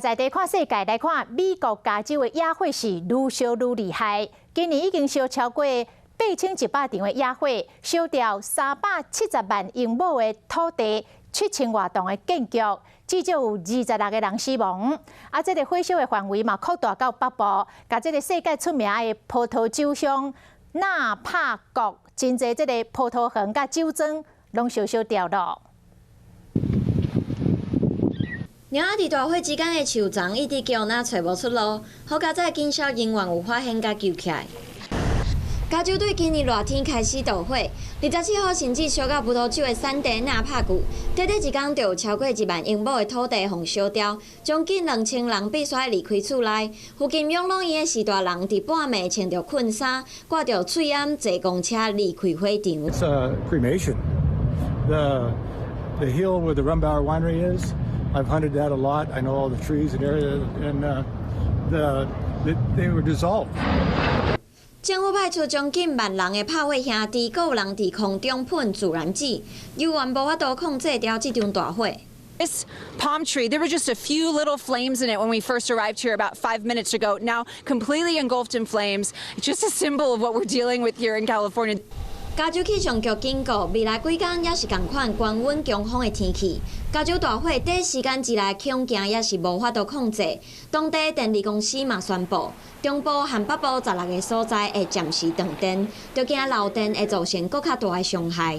在地看世界來看，美國加州的野火是愈燒愈厲害。今年已經燒超過8100場的野火，燒掉370萬英畝的土地，7000外棟的建築，至少有26個人死亡。啊，這個火燒的範圍嘛擴大到北部，共這個世界出名的葡萄酒鄉納帕谷，真濟這个葡萄園佮酒莊攏燒燒掉囉。貓仔佇大火之間的樹叢一直叫，若揣無出路。好佳哉，警消人員有發現共救起來。加州對今年熱天開始著火，27號甚至燒到葡萄酒的產地納帕谷，短短一工就有超過1萬英畝的土地予燒掉，將近2000人必須離開厝內。附近養老院的序大人佇半暝穿著困衫，掛著喙罨坐公車離開火場。 It's a cremation. The hill where the Rombauer Winery is, I've hunted that a lot. I know all the trees and area, and they were dissolved. 政府派出將近萬人的拍火兄弟，閣有人佇空中噴助燃劑，猶原無法度控制牢這場大火。 This palm tree, there were just a few little flames in it when we first arrived here about 5 minutes ago. Now completely engulfed in flames. It's just a symbol of what we're dealing with here in California. 加州氣象局警告，未來幾工猶是仝款高溫強風的天氣。加州大火短時間之內恐驚猶是無法度控制。當地電力公司嘛宣布，中部和北部16個所在會暫時斷電，就驚漏電會造成閣較大的傷害。